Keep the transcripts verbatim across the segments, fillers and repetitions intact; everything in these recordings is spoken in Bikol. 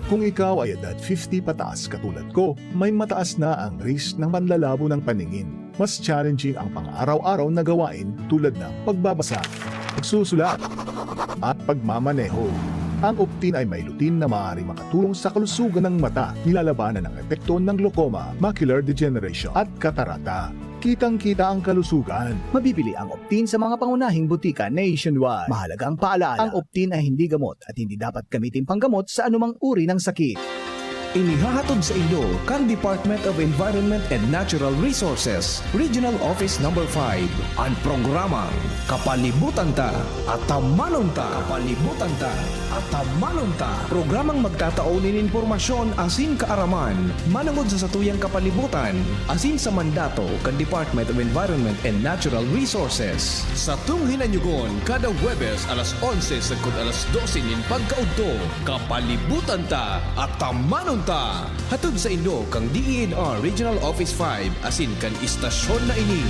Kung ikaw ay edad fifty pataas katulad ko, may mataas na ang risk ng panlalabo ng paningin. Mas challenging ang pang-araw-araw na gawain tulad ng pagbabasa, pagsusulat, at pagmamaneho. Ang Optin ay may lutein na maaaring makatulong sa kalusugan ng mata, nilalabanan ang epekto ng glaucoma, macular degeneration, at katarata. Kitang-kita ang kalusugan. Mabibili ang Optin sa mga pangunahing butika nationwide. Mahalagang paalala, ang Optin ay hindi gamot at hindi dapat gamitin panggamot sa anumang uri ng sakit. Inihahatod sa inyo kan Department of Environment and Natural Resources, Regional Office Number five, an programang Kapalibutan Ta, Atamanon Ta. Kapalibutan Ta, Atamanon Ta. Programang magtatao nin impormasyon asin kaaraman manongod sa satuyang kapalibutan asin sa mandato kan Department of Environment and Natural Resources. Satong hinanyugon kada Huwebes alas onse sagkod alas dose nin pagkaudto. Kapalibutan Ta, Atamanon Ta. Hatod sa inyo kan D E N R Regional Office five asin kan istasyon na ini.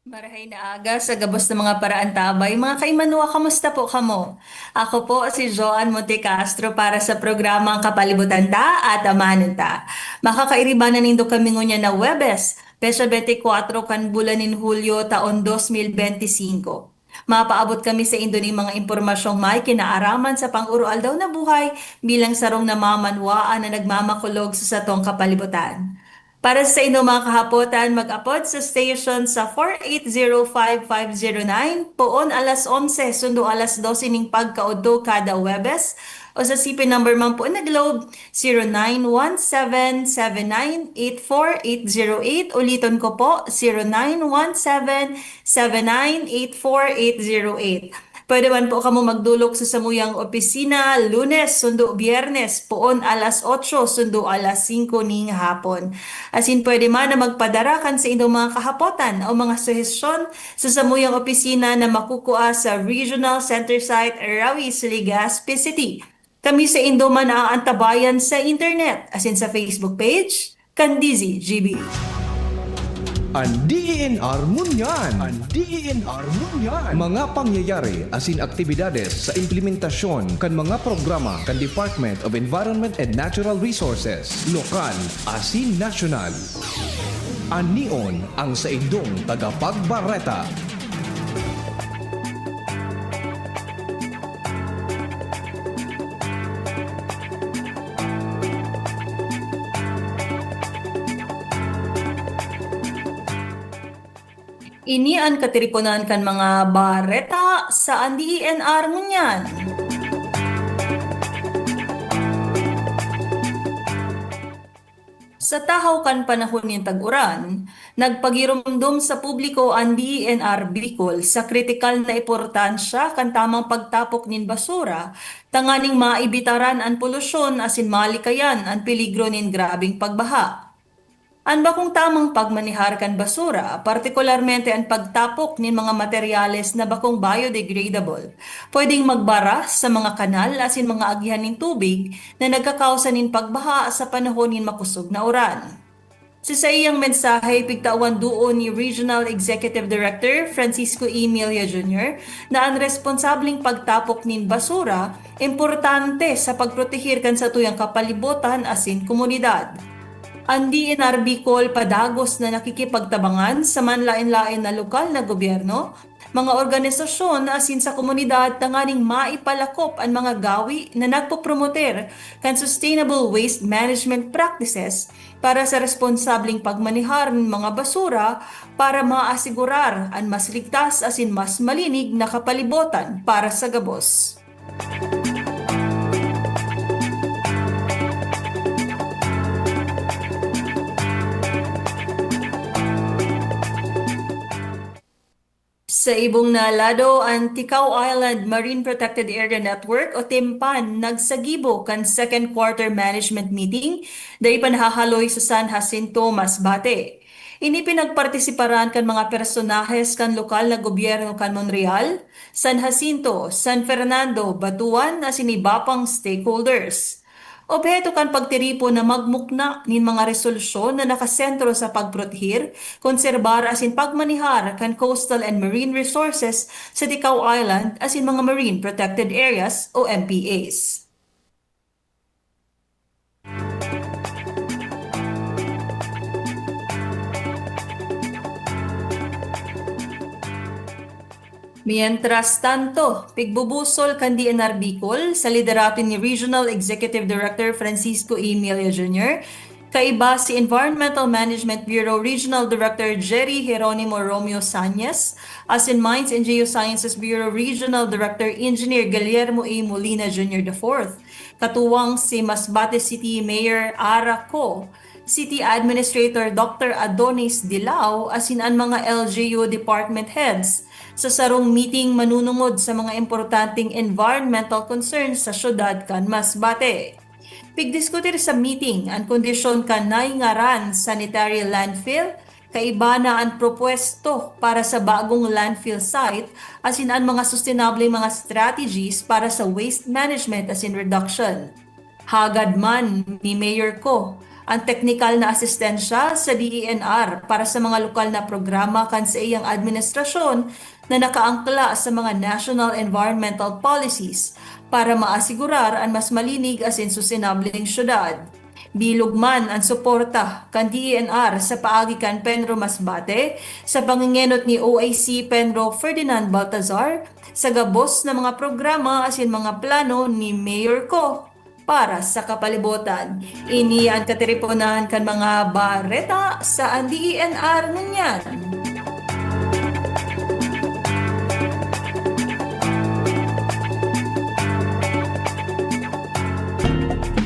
Marahay na aga sa gabos na mga paraantabay. Mga kaimanwa, kamusta po kamo? Ako po si Joan Montecastro para sa programang Kapalibutan Ta, Atamanon Ta. Makakairiba na nindo kami ngunyan na Huwebes, petsa bente kwatro kan bulan nin Hulyo, taon dos mil bente singko. Mapaabot kami saindo nin mga impormasyong may kinaaraman sa pang-uroaldaw na buhay bilang sarong namamanwaan na nagmamakulog sa satong kapalibutan. Para sa saindong mga kahapotan, mag-apod sa station sa four eight zero five five zero nine, poon alas onse sundo alas dose nin pagkaudto kada Huwebes, o sa C P number man po na Globe, zero nine one seven seven nine eight four eight zero eight. Uliton ko po, zero nine one seven seven nine eight four eight zero eight. Pwede man po kamo magdolok sa samuyang opisina, Lunes sundo Biyernes, poon alas otso sundo alas singko ning hapon. Asin pwede man na magpadara kan saindong mga kahapotan o mga suhestyon sa samuyang opisina na makukua sa Regional Center Site, Rawi, Legazpi City. Kami saindo man aantabayan sa internet, asin sa Facebook page kan D Z G B. An D E N R ngunyan. An D E N R ngunyan. Mga pangyayari asin aktibidades sa implementasyon kan mga programa kan Department of Environment and Natural Resources, lokal asin nasyonal. Anion ang saindong tagapagbareta. Ini an katiriponan kan mga bareta sa an D E N R ngunyan. Sa tahaw kan panahon nin tag-uran, nagpagiromdom sa publiko an D E N R Bicol sa kritikal na importansya kan tamang pagtapok nin basura tanganing maibitaran an polusyon asin malikayan an peligro nin grabeng pagbaha. An bakong tamang pagmanehar kan basura, partikularmente an pagtapok nin mga materyales na bakong biodegradable, pwedeng magbara sa mga kanal asin mga agihan nin tubig na nagkakausa nin pagbaha sa panahon nin makosog na uran. Sa saiyang mensahe, pigtawan duon ni Regional Executive Director Francisco Emilia Junior na an responsableng pagtapok nin basura importante sa pagproteher kan satuyang kapalibotan asin komunidad. An D N R Bicol padagos na nakikipagtabangan sa manlaen-laen na lokal na gobyerno, mga organisasyon asin sa komunidad tanganing maipalakop an mga gawi na nagpopromoter kan sustainable waste management practices para sa responsableng pagmanehar nin mga basura para maasigurar an mas ligtas asin mas malinig na kapalibotan para sa gabos. Sa ibong na lado, an Ticao Island Marine Protected Area Network o TIMPAN nagsagibo kan second quarter management meeting dai pa nahahaloy sa San Jacinto, Masbate. Ini pinagpartisiparan kan mga personahes kan lokal na gobyerno kan Monreal, San Jacinto, San Fernando, Batuan asin iba pang stakeholders. Obheto kan pagtiripon na magmukna nin mga resolusyon na nakasentro sa pagproteher, konserbar asin pagmanehar kan coastal and marine resources sa Dicao Island asin mga marine protected areas o M P As. Mientras tanto, pigbubusol kan D N R Bicol sa liderato ni Regional Executive Director Francisco Emilio Junior, kaiba si Environmental Management Bureau Regional Director Jerry Jeronimo Romeo Sañez, asin Mines and Geosciences Bureau Regional Director Engineer Guillermo A. Molina Junior the fourth, katuwang si Masbate City Mayor Ara Co, City Administrator Doctor Adonis Dilao, asin an mga L G U department heads sa sarong meeting manunungod sa mga importanteng environmental concerns sa syudad kan Masbate. Pigdiskutir sa meeting an kondisyon kan naingaran sanitary landfill, kaiba na an propwesto para sa bagong landfill site, asin an mga sustainable mga strategies para sa waste management asin reduction. Hagad man ni Mayor Co an teknikal na asistensya sa D E N R para sa mga lokal na programa kan saiyang administrasyon na nakaangkla sa mga national environmental policies para maasigurar an mas malinig asin sustenableng syudad. Bilog man an suporta kan D E N R sa paagi kan Penro Masbate sa pangengenot ni O I C Penro Ferdinand Baltazar sa gabos na mga programa asin mga plano ni Mayor Co para sa kapalibotan. Ini an katiriponan kan mga bareta sa an D E N R ngunyan.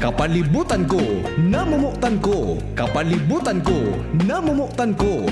Kapalibutan ko, namomotan ko. Kapalibutan ko, namomotan ko.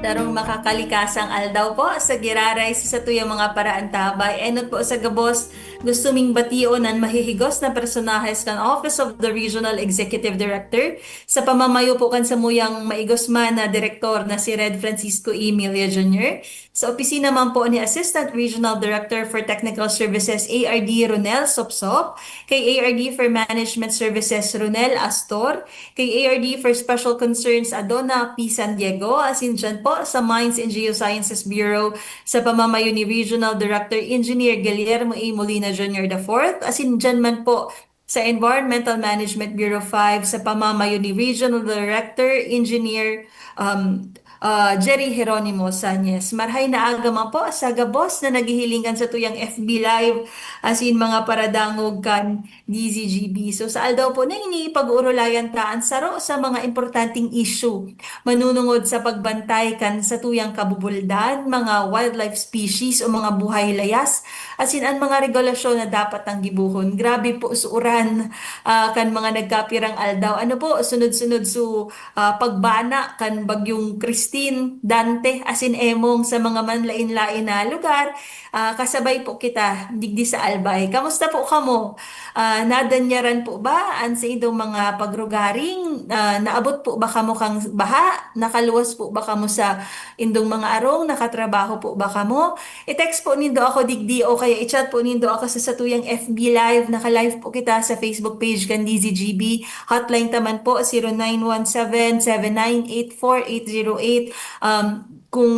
Sarong makakalikasang aldaw po sa giraray sa satuyang mga paraantabay. Enot po sa gabos, gusto ming bation an mahihigos na personahes kan Office of the Regional Executive Director sa pamamayo po kan samuyang maigos man na direktor na si Red Francisco Emilio Junior, sa opisina man po ni Assistant Regional Director for Technical Services, A R D, Ronel Sopsop, kay A R D for Management Services, Ronel Astor, kay A R D for Special Concerns, Adona P. San Diego, asin dyan po sa Mines and Geosciences Bureau sa pamamayo ni Regional Director Engineer Guillermo A. Molina Junior the fourth, asin dyan man po sa Environmental Management Bureau five sa pamamayo ni Regional Director Engineer, um, ah, Jerry Jeronimo Sañez. Marhay na aga man po sa gabos na naghihiling kan satuyang F B Live, asin mga paradangog kan D Z G B. So, sa aldaw po na ini, pag-uurulayan ta an saro sa mga importanteng issue manunungod sa pagbantay kan satuyang kabubuldan, mga wildlife species o mga buhay layas, asin an mga regulasyon na dapat nang gibohon. Grabe po su uran, ah, kan mga nagkapirang aldaw. Ano po, sunod-sunod su, ah, pagbana kan Bagyong Christine, Dante, asin Emong sa mga manlain-lain na lugar. Ah, kasabay po kita digdi sa Albay. Kamusta po kamo? Ah, nadanyaran po ba an saindong mga pagrugaring? Ah, naabot po ba kamo kan baha? Nakaluwas po ba kamo sa indong mga arong? Nakatrabaho po ba kamo? I-text po nindo ako digdi o kaya i-chat po nindo ako sa satuyang F B Live. Naka-live po kita sa Facebook page kan D Z G B. Hotline ta man po, zero nine one seven, seven nine eight four eight zero eight. Um, kung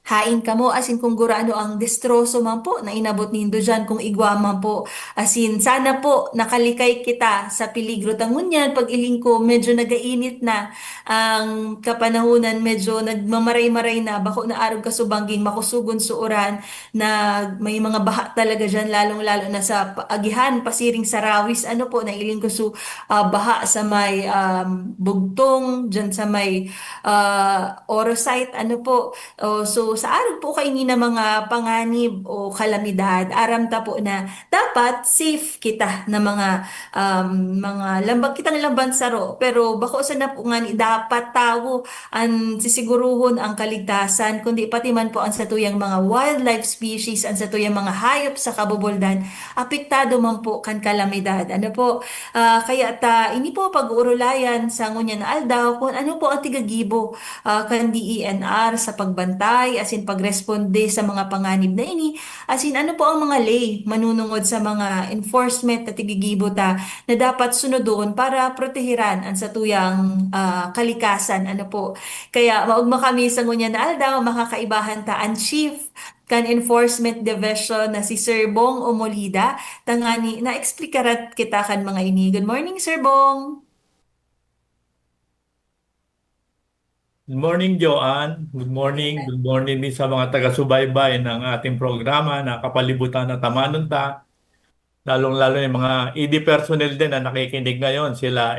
haen kamo, asin kung gurano ang destroso man po na inabot nindo diyan, kung igwa man po. Asin, sana po nakalikay kita sa peligro ta ngunyan. Pag-iling ko, medyo nagainit na ang kapanahonan, medyo nagmamaray-maray na, bako na arog kasubangging makusugon su uran na may mga baha talaga diyan, lalong-lalo na sa pa-, agihan, pasiring sa Rawis, ano po, nailing ko su, ah, baha sa may, um, Bugtong, diyan sa may, ah, Orosite, ano po. Oh, so, sa arog po kaini na mga panganib o kalamidad, aram ta po na dapat safe kita na mga, um, mga lamba-, kitang lambansaro, pero bako sana po ngani dapat tawo an sisiguruhon ang kaligtasan, kundi pati man po ang satuyang mga wildlife species, ang satuyang mga hayop sa kabubuldan, apektado man po kan kalamidad. Ano po? Ah, kaya ta, ini po pag-uurulayan sa ngunyan na aldaw kung ano po ang tigagibo, ah, kan D E N R sa pagbantay asin pagresponde sa mga panganib na ini, asin ano po ang mga ley manunungod sa mga enforcement na tigigibo ta na dapat sunodon para protehiran ang satuyang, ah, kalikasan, ano po. Kaya maogma kami sa ngunyan na aldaw, makakaibahan ta an Chief kan Enforcement Division na si Sir Bong Omolida, tangani na eksplikarat kita kan mga ini. Good morning, Sir Bong! Good morning, Joanne. Good morning. Good morning din sa mga taga-subaybay ng ating programa na kapalibutan na tamanon ta. Lalong-lalo yung mga E D personnel din na nakikinig ngayon. Sila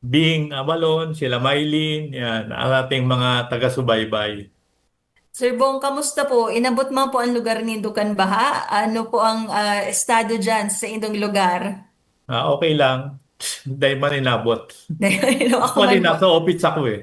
Bing Abalon, sila Mylene, yan, ang ating mga taga-subaybay. Sir Bong, kamusta po? Inabot man po ang lugar nindo kan baha? Ano po ang, ah, estado diyan sa indong lugar? Ah, okay lang. Dahil man inabot. Dahil ako Actually, man po. Nasa office ako eh.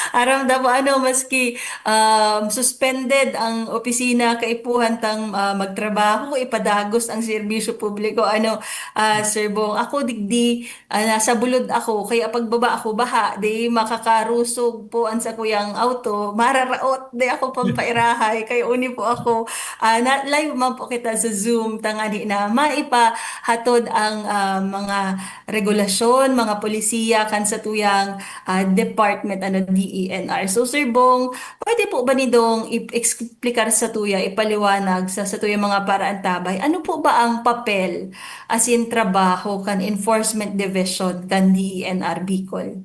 Aram da po, ano, maski, um, suspended ang opisina, kaipuhan tang, ah, magtrabaho, ipadagos ang serbisyo publiko. Ano, ah, Sir Bong, ako digdi, ah, nasa bulod ako, kaya pagbaba ako, baha, di makakarusog po ang sakuyang auto, mararaot, di ako pampairahay, kaya uni po ako, ah, na, live man po kita sa Zoom, tangani na maipahatod ang, ah, mga regulasyon, mga polisiya kan satuyang, ah, department, ano, D E N R. So, Sir Bong, pwede po ba nindong i-, explicar satuya, ipaliwanag sa satuyang mga paraantabay, ano po ba ang papel asin trabaho kan Enforcement Division kan D E N R Bicol?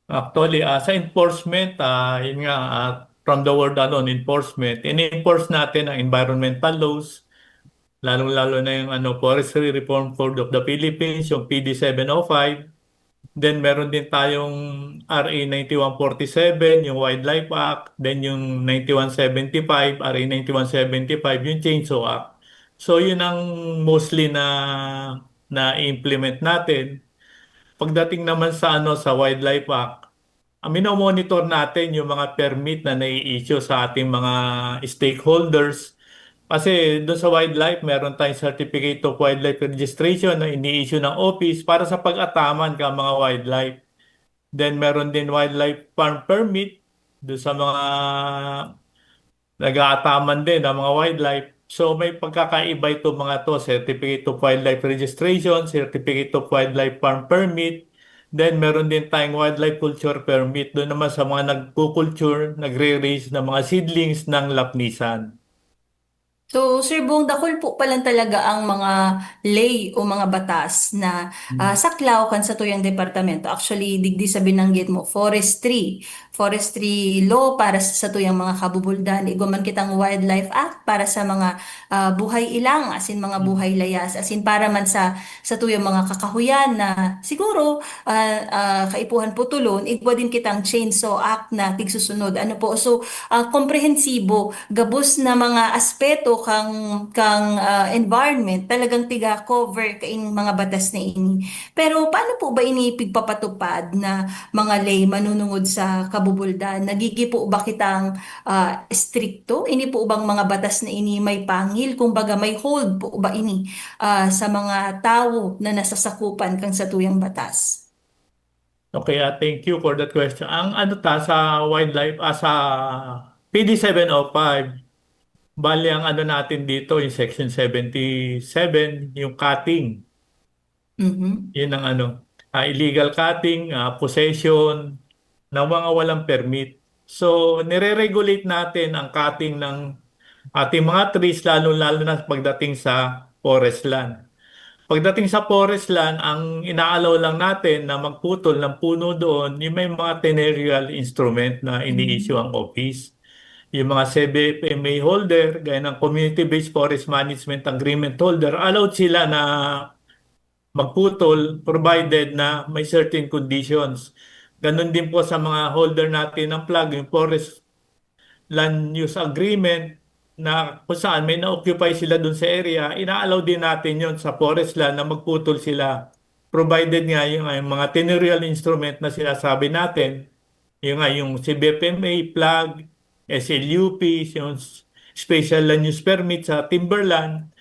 Actually, ah, sa enforcement, ah, yun nga, ah, from the word alone, enforcement, in-enforce natin ang environmental laws, lalong-lalo na yung, ano, Forestry Reform Code of the Philippines, yung P D seven oh five. Then, meron din tayong R A ninety-one forty-seven, yung Wildlife Act, then yung ninety-one seventy-five, R A ninety-one seventy-five, yung Chainsaw Act. So, yun ang mostly na, na-implement natin. Pagdating naman sa, ano, sa Wildlife Act, ang minomonitor natin yung mga permit na nai-issue sa ating mga stakeholders. Kasi doon sa wildlife, meron tayong Certificate of Wildlife Registration na ini-issue ng office para sa pag-ataman ka mga wildlife. Then meron din wildlife farm permit doon sa mga nag-aataman din ang mga wildlife. So, may pagkakaiba itong mga to, Certificate of Wildlife Registration, Certificate of Wildlife Farm Permit, then meron din tayong Wildlife Culture Permit, doon naman sa mga nagkukulture, nagre-raise ng mga seedlings ng lapnisan. So, Sir Bong, dakul po palan talaga ang mga ley o mga batas na, Hmm. ah, saklaw kan satuyang departamento. Actually, digdi sa binanggit mo, forestry, forestry law para sa satuyang mga kabubuldan, igwa man kitang Wildlife Act para sa mga, ah, buhay ilang, asin mga Mm. buhay layas, asin para man sa, satuyang mga kakahuyan na siguro, ah, ah, kaipuhan putulon, igwa din kitang Chainsaw Act na tigsusunod. Ano po? So, ah, komprehensibo, gabos na mga aspeto kang, kang, ah, environment, talagang tiga-cover kaing mga batas na ini. Pero paano po ba ini pigpapatupad na mga ley manunungod sa kabubuldan? Nagigi po ba kitang, ah, estrikto? Ini po bang mga batas na ini may pangil? Kumbaga, may hold po ba ini, ah, sa mga tawo na nasasakupan kang satuyang batas? Okay, ah, thank you for that question. Ang ano ta, sa wildlife, ah, sa P D seven oh five, bali ang ano natin dito, yung section seventy-seven, yung cutting. Mhm. Yun ang ano, ah, illegal cutting, ah, possession, ng mga walang permit. So, nire-regulate natin ang cutting ng ating mga trees, lalo-lalo na pagdating sa forest land. Pagdating sa forest land, ang inaalaw lang natin na magputol ng puno doon, yung may mga tenurial instrument na ini-issue ang office. Yung mga C B F M A holder, gaya ng Community-Based Forest Management Agreement holder, allowed sila na magputol provided na may certain conditions. Ganun din po sa mga holder natin ng flag, yung Forest Land Use Agreement, na kung saan may na-occupy sila dun sa area, ina-allow din natin yon sa forest land na magputol sila. Provided nga yung, yung mga tenurial instrument na sinasabi natin, yung nga yung C B F M A, flag, S L U P, yung special land use permit sa timberland,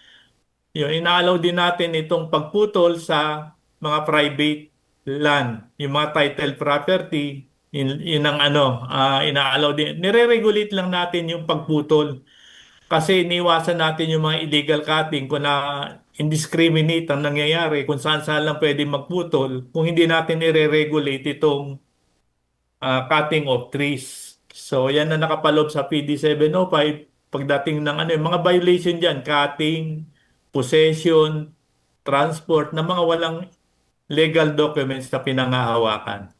yun, ina-allow din natin itong pagputol sa mga private land, yung mga title property, yun, yun ang ano, ah, ina-allow din. Nire-regulate lang natin yung pagputol. Kasi iniiwasan natin yung mga illegal cutting kung na indiscriminate ang nangyayari, kung saan-saan lang pwede magputol, kung hindi natin ire-regulate itong ah, cutting of trees. So, yan na nakapaloob sa P D seven oh five. Pagdating ng ano, yung mga violation dyan, cutting, possession, transport, na mga walang legal documents na pinangahawakan.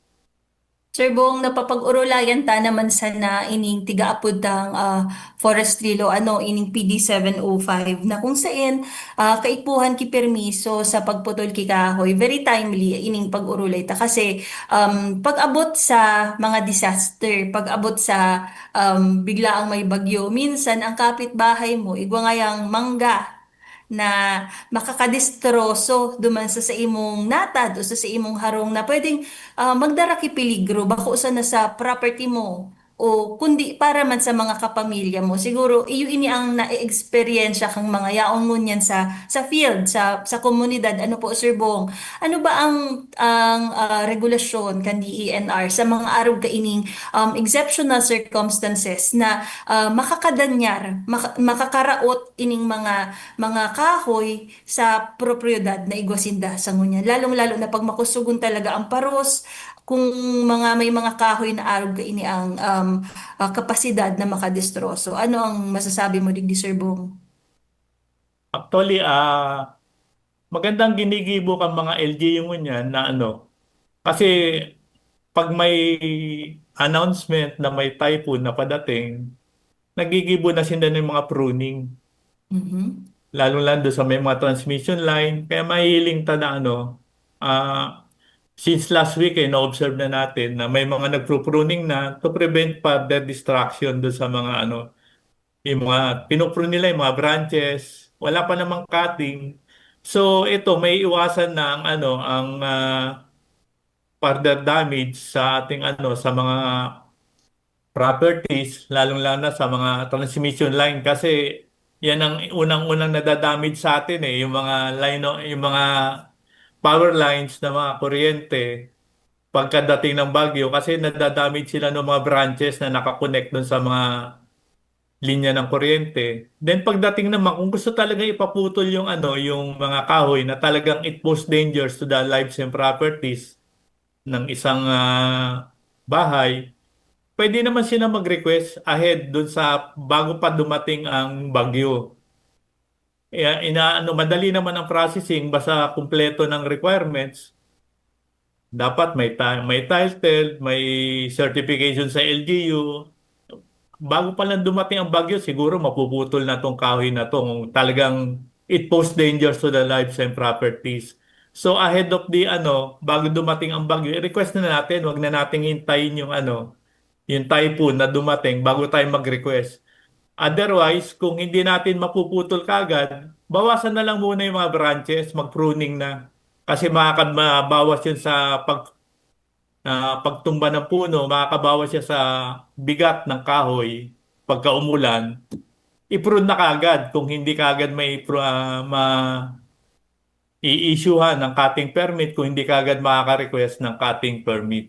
Sir Bong, napapag-urulayan ta naman sana ining tiga-apod tang, ah, forestry law, ano, ining P D seven oh five, na kung saen, ah, kaipuhan ki permiso sa pagputol ki kahoy. Very timely ining pag-urulay ta kasi, um, pag-abot sa mga disaster, pag-abot sa, um, biglaang may bagyo, minsan ang kapitbahay mo, igwa ngayang mangga na makakadestroso duman sa, sa imong natad o sa, sa imong harong na pwedeng, ah, magdara ki peligro, bako sana sa property mo o kundi para man sa mga kapamilya mo. Siguro, iyo ini ang na-experience kang mga yaon ngunyan sa, sa field, sa, sa komunidad. Ano po, Sir Bong? Ano ba ang, ang, ah, regulasyon kan D E N R sa mga arog kaining, um, exceptional circumstances na, ah, makakadanyar, maka-, makakaraot ining mga, mga kahoy sa propiedad na igwa sinda sa ngunyan? Lalong-lalo na pag makusugon talaga ang paros, kung mga, may mga kahoy na arog kaini ang, um, ah, kapasidad na makadestroso. Ano ang masasabi mo digdi, Sir Bong? Actually, ah, magandang ginigibo kan mga L G U ngunyan na ano, kasi pag may announcement na may typhoon na padating, nagigibo na sinda ng mga pruning. Mhm. Lalo lang doon sa may mga transmission line. Kaya mahihiling ta na ano, ah, since last week, eh, na-observe na natin na may mga nagpro-pruning na to prevent further destruction doon sa mga ano, yung mga pinuprune nila, yung mga branches, wala pa namang cutting. So, ito, may iwasan na ang ano, ang, ah, further damage sa ating ano, sa mga properties, lalong-lalo na sa mga transmission line kasi yan ang unang-unang nadadamage sa atin eh, yung mga line o, yung mga power lines na mga kuryente pagkadating ng bagyo kasi nadadamage sila ng mga branches na nakakonect dun sa mga linya ng kuryente. Then pagdating naman, kung gusto talaga ipaputol yung ano, yung mga kahoy na talagang it pose dangers to the lives and properties ng isang, ah, bahay, pwede naman sila mag-request ahead dun sa bago pa dumating ang bagyo. Eh, inaano, madali naman ang processing basta kumpleto ng requirements. Dapat may ti-, may title, may certification sa L G U. Bago pa lang dumating ang bagyo, siguro mapuputol na 'tong kahoy na 'to kung talagang it pose dangers to the lives and properties. So, ahead of the ano, bago dumating ang bagyo, i-request na natin, 'wag na nating hintayin yung ano, yung typhoon na dumating bago tayo mag-request. Otherwise, kung hindi natin mapuputol kaagad, bawasan na lang muna yung mga branches, mag-pruning na. Kasi makaka-, mabawas yun sa pag-, ah, pagtumba ng puno, makakabawas siya sa bigat ng kahoy pagka umulan. I-prune na kaagad kung hindi kaagad may pro-, ah, ma-, i-issuehan ng cutting permit, kung hindi kaagad makaka-request ng cutting permit.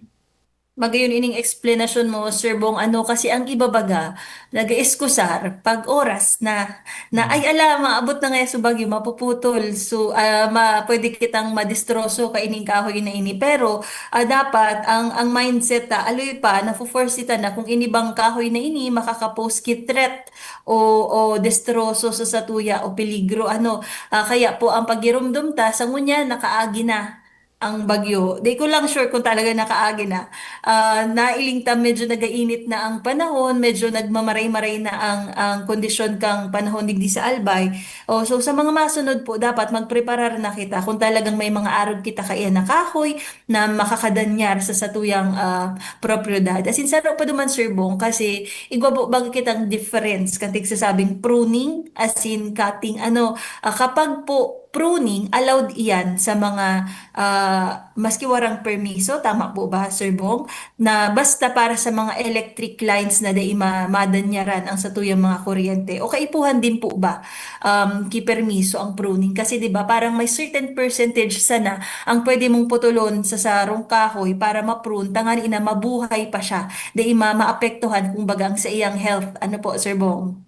Magayon ining explanation mo, Sir Bong, ano, kasi ang iba baga, nag-eeskusar pag oras na, na, "Ay, ala, maabot na ngaya sa bagyo, mapuputol." So, ah, ma-, pwede kitang madestroso kaining kahoy na ini. Pero, ah, dapat ang, ang mindset ta, aloy pa, nafo-foresee ta na kung ini bang kahoy na ini makaka-pose ki threat o, o destroso sa satuya o peligro, ano. Ah, kaya po ang paghiromdom ta, sa ngunyan, nakaagi na. ang bagyo. Di ko lang sure kung talaga nakaagi na. Ah, nailing ta medyo nagainit na ang panahon, medyo nagmamaray-maray na ang, ang kondisyon kang panahon digdi sa Albay. O, so sa mga masunod po, dapat magpreparar na kita kung talagang may mga arog kita kaiyan na kahoy na makakadanyar sa satuyang, ah, propiedad. As in, saro pa duman, Sir Bong, kasi igwa po baga kitang difference kan tigsasabing pruning, as in cutting, ano, ah, kapag po pruning, allowed iyan sa mga, ah, maski warang permiso, tama po ba, Sir Bong? Na basta para sa mga electric lines na dai ma-, madanyaran ang satuyang mga kuryente. O kaipuhan din po ba, um, kipermiso ang pruning? Kasi, di ba, parang may certain percentage sana ang pwede mong putulon sa sarong kahoy para ma-prune, tanganing na mabuhay pa siya, dai ma-, maapektuhan, kumbaga, ang sa iyang health. Ano po, Sir Bong?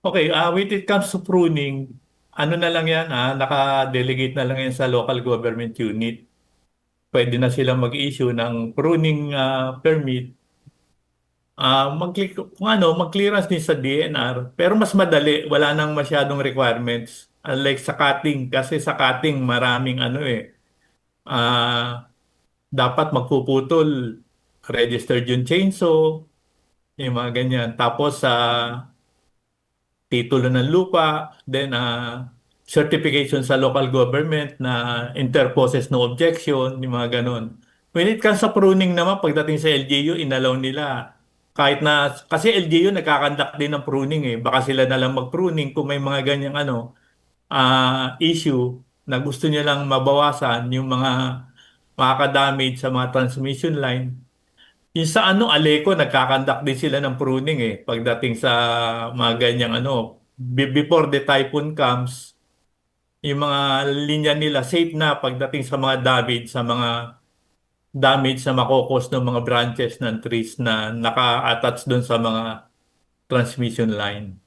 Okay, ah, when it comes to pruning, ano na lang yan, ah, naka-delegate na lang yan sa local government unit. Pwede na silang mag-issue ng pruning, ah, permit. Ah, mag-, kung ano, mag-clearance din sa D E N R, pero mas madali, wala nang masyadong requirements. Unlike sa cutting, kasi sa cutting, maraming ano eh, ah, dapat magpuputol, registered yung chainsaw, yung mga ganyan. Tapos sa titulo ng lupa, then, ah, certification sa local government na inter poses no objection, yung mga ganun. When it comes sa pruning naman, pagdating sa L G U, inalaw nila. Kahit na, kasi L G U nagkakandak din ng pruning eh. Baka sila na lang mag-pruning kung may mga ganyang ano, ah, issue na gusto nilang mabawasan yung mga makaka-damage sa mga transmission line. Yung sa ano, Aleco, nagkakandak din sila ng pruning eh. Pagdating sa mga ganyang ano, be-, before the typhoon comes, yung mga linya nila safe na pagdating sa mga damage, sa mga damage na makokos ng mga branches ng trees na naka-attach doon sa mga transmission line.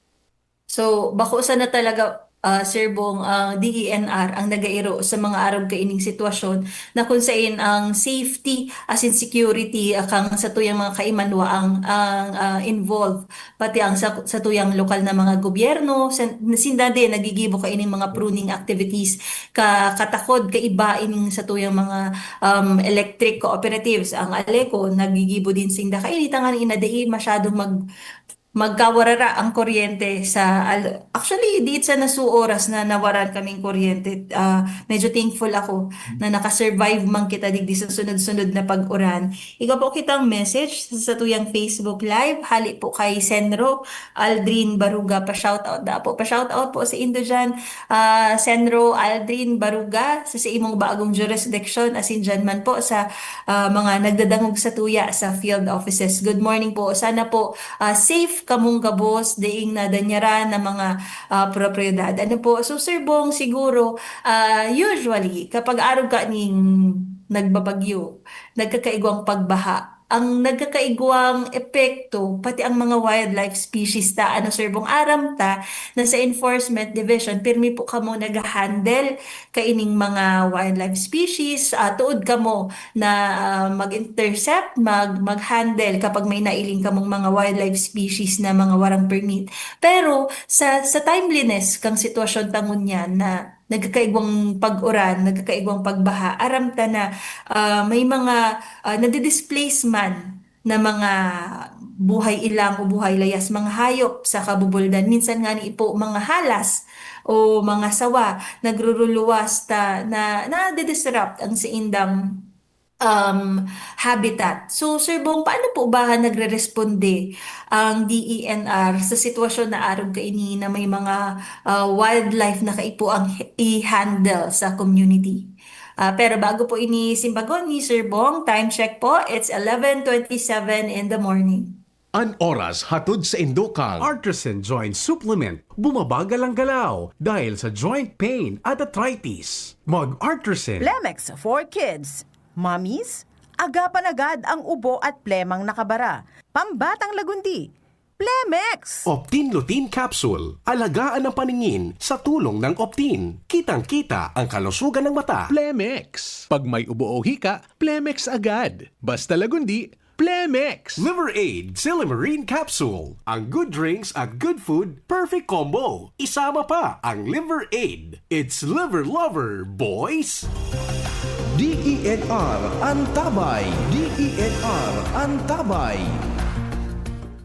So, bako sana talaga, ah, Sir Bong, ang D E N R ang nagairo sa mga arog kaining sitwasyon na kung sain ang safety, as in security, ah, kang satuyang mga kaimanwa ang, ang, ah, involved, pati ang sa, satuyang lokal na mga gobyerno, sen-, sinda din nagigibo kaining mga pruning activities, ka, katakod, kaiba ining satuyang mga, um, electric cooperatives. Ang Aleco, nagigibo din sinda kaini, tanganing na dai masyadong mag-, magkawarara ang kuryente sa al-, actually, di sana su oras na nawaran kaming kuryente. Ah, medyo thankful ako na nakasurvive man kita digdi sa sunod-sunod na pag-uran. Igwa po kitang message sa satuyang Facebook Live. Hali po kay Senro Aldrin Baruga, pa-shoutout da po. Pa-shoutout po sa indo dyan. Ah, Senro Aldrin Baruga, sa, sa imong bagong jurisdiction, asin dyan man po sa, ah, mga nagdadangog sa tuya sa field offices. Good morning po. Sana po, ah, safe kamong gabos, daing nadanyaran na mga, ah, propiedad. Ano po? So, Sir Bong, siguro, ah, usually, kapag arog ka ning nagbabagyo, nagkakaigwang pagbaha. Ang nagkakaigwang epekto, pati ang mga wildlife species ta, ano, Sir Bong, aram ta na sa Enforcement Division, pirmi po kamo nag-handle kaining mga wildlife species, ah, tuod kamo na, ah, mag-intercept, mag-, mag-handle kapag may nailing kamong mga wildlife species na mga warang permit. Pero sa, sa timeliness kang sitwasyon ta ngunyan na nagkakaigwang pag-uran, nagkakaigwang pagbaha, aram ta na, ah, may mga, ah, nadi-displace man na mga buhay ilang o buhay layas, mga hayop sa kabubuldan. Minsan nga ni ipo, mga halas o mga sawa, nagruruluwas ta, na, nadi-disrupt ang saindang, um, habitat. So, Sir Bong, paano po ba nagre-responde ang D E N R sa sitwasyon na arog kaini na may mga, ah, wildlife na kaipo ang i-handle sa community? Ah, pero bago po ini simbagon ni Sir Bong, time check po, it's eleven twenty-seven in the morning. An oras hatod sa indo kang Artisan Joint Supplement. Bumabagal ang galaw dahil sa joint pain at arthritis. Mag Artisan. Plemex for kids. Mommies, agapan agad ang ubo at plemang nakabara. Pambatang lagundi. Plemex! Optin Lutein Capsule. Alagaan ang paningin sa tulong ng Optin. Kitang-kita ang kalusugan ng mata. Plemex. Pag may ubo o hika, Plemex agad. Basta lagundi, Plemex! Liver Aid Silimarine Capsule. Ang good drinks at good food, perfect combo. Isama pa ang Liver Aid. It's Liver Lover, boys! D E N R Antabay. D E N R Antabay.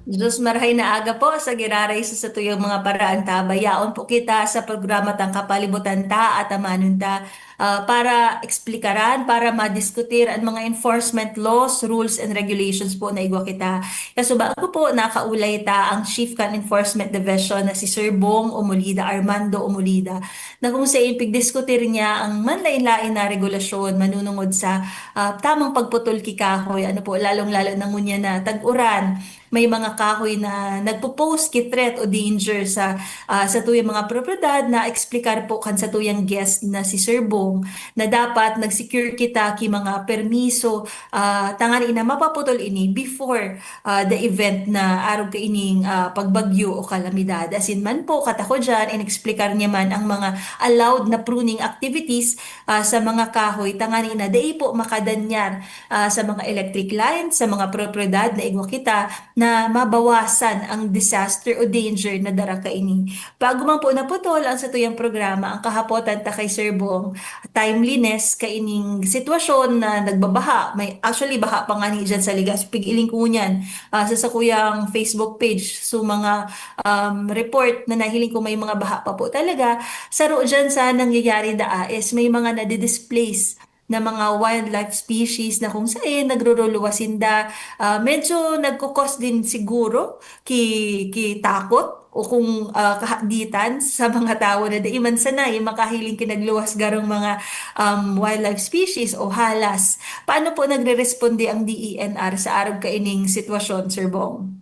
Diyos, marahay na aga po sa giraray sa satuyang mga paraantabay. Yaon po kita sa programa tang Kapalibutan Ta, Atamanon Ta, ah, para eksplikaran, para madiskutir an mga enforcement laws, rules, and regulations po na igwa kita. Kasubago po, nakaulay ta ang Chief kan Enforcement Division na si Sir Bong Omolida, Armando Omolida, na kung sain pigdiskutir niya ang manlain-lain na regulasyon manunungod sa, ah, tamang pagputol ki kahoy, ano po, lalong-lalo na ngunyan na tag-uran, may mga kahoy na nagpo-pose ki threat o danger sa, ah, satuyang mga propiedad. Na-explicar po kan satuyang guest na si Sir Bong na dapat nag-secure kita ki mga permiso, ah, tanganing na mapaputol ini before, ah, the event na arog kaining, ah, pagbagyo o kalamidad. Asin man po, katakodan, inexplikar niya man ang mga allowed na pruning activities, ah, sa mga kahoy, tanganing na dai po makadanyar, ah, sa mga electric lines, sa mga propiedad na igwa kita, na mabawasan ang disaster o danger na dara kaini. Bago man po naputol ang satuyang programa, ang kahapotan ta kay Sir Bong, timeliness kaining sitwasyon na nagbabaha. May, actually, baha pa ngani dyan sa Legazpi, pig-iling ko niyan, ah, sa sakuyang Facebook page. So, mga, um, report na nahiling ko, may mga baha pa po talaga. Saro dyan sa nangyayari daa is may mga nadi-displace na mga wildlife species na kung sain nagruruluwas sinda. Ah, medyo nagkukos din siguro ki, ki takot o kung, ah, kahaditan sa mga tawo na dai man sanay makahiling ki nagluwas garong mga, um, wildlife species o halas. Paano po nagreresponde ang D E N R sa arog kaining sitwasyon, Sir Bong?